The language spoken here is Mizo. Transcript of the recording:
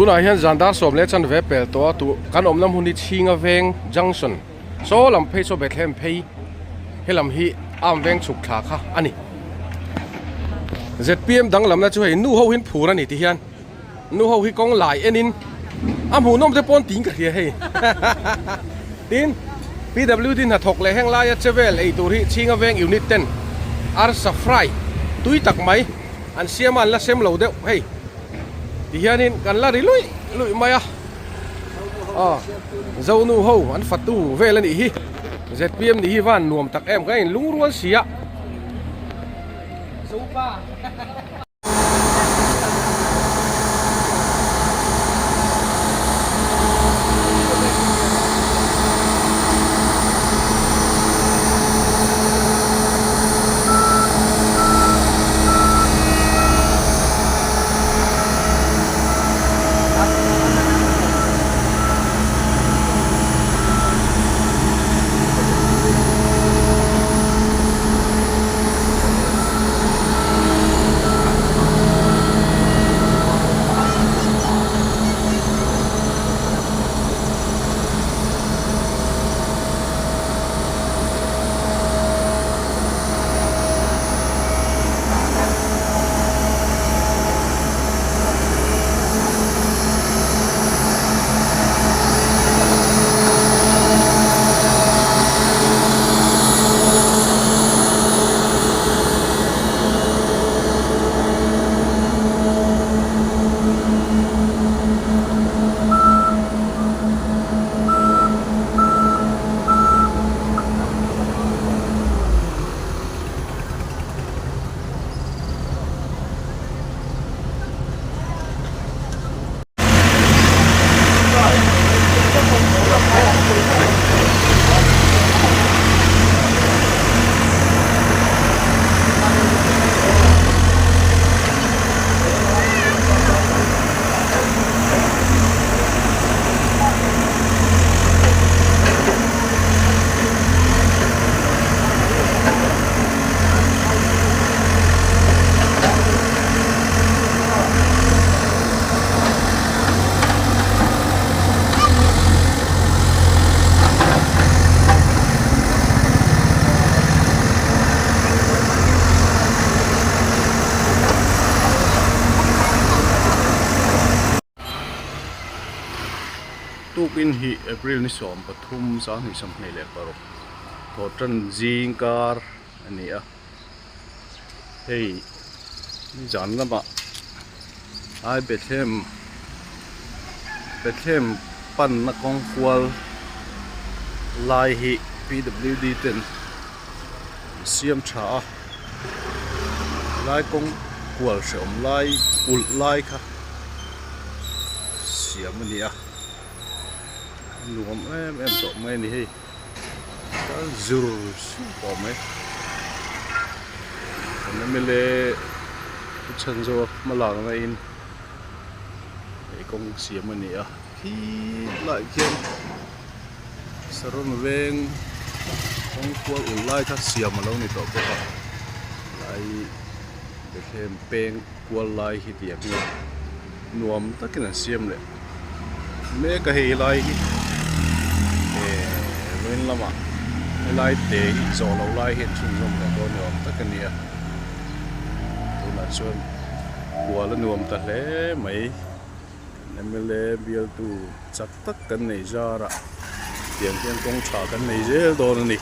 Tunah hian zan dar sawm leh chanve pel tawh a tu kan awmna hmun hi Chhinga veng junction saw lam phei saw Bethlehem phei helam hi arm veng chhuk thla kha a ni. Zpm danglamna chu hei nu ho hi an phur a ni ti hian nu ho hi kawng lai enin a hmuhnawm te pawn tiin ka hria hei tin PWD hnathawk leh heng laia che vel ei tur hi Chhinga veng unit ten arsa fry tui tak mai an siam a an la sem lo deuh hei ti hianin kan la ri luih luih mai a aw zonu ho an fatu vel a nih hi zpm nih hi van nuam tak em ka in lungrual si a. Tukin hi April ni 13 2026 thawhtan zing kar a ni a hei nizan lamah ai Bethlehem Bethlehem panna kawng kual lai hi P W D ten an siam tha a lai kawng kual hrehawm lai ulh lai kha siam a ni a nuam em em tawh mai a ni hei. Kal zur zur pawh mai kan mla pu chhanzoa hma lakna in ei kawng siam a ni a khi laiah khian saron veng kawng kual ul lai kha siam a lo ni tawh bawk a lai Bethlehem peng kual lai hi tiang hian nuam takin an siam leh mek a hei lai hi eh vawiin lamah helai te hi zawh loh lai hi an chhunzawm leh dawn ni awm tak a ni a tunah chuan kual a nuam ta hle mai kan mla bialtu chak tak kan nei zar ah tiang hian kawng tha kan nei zel dawn a ni.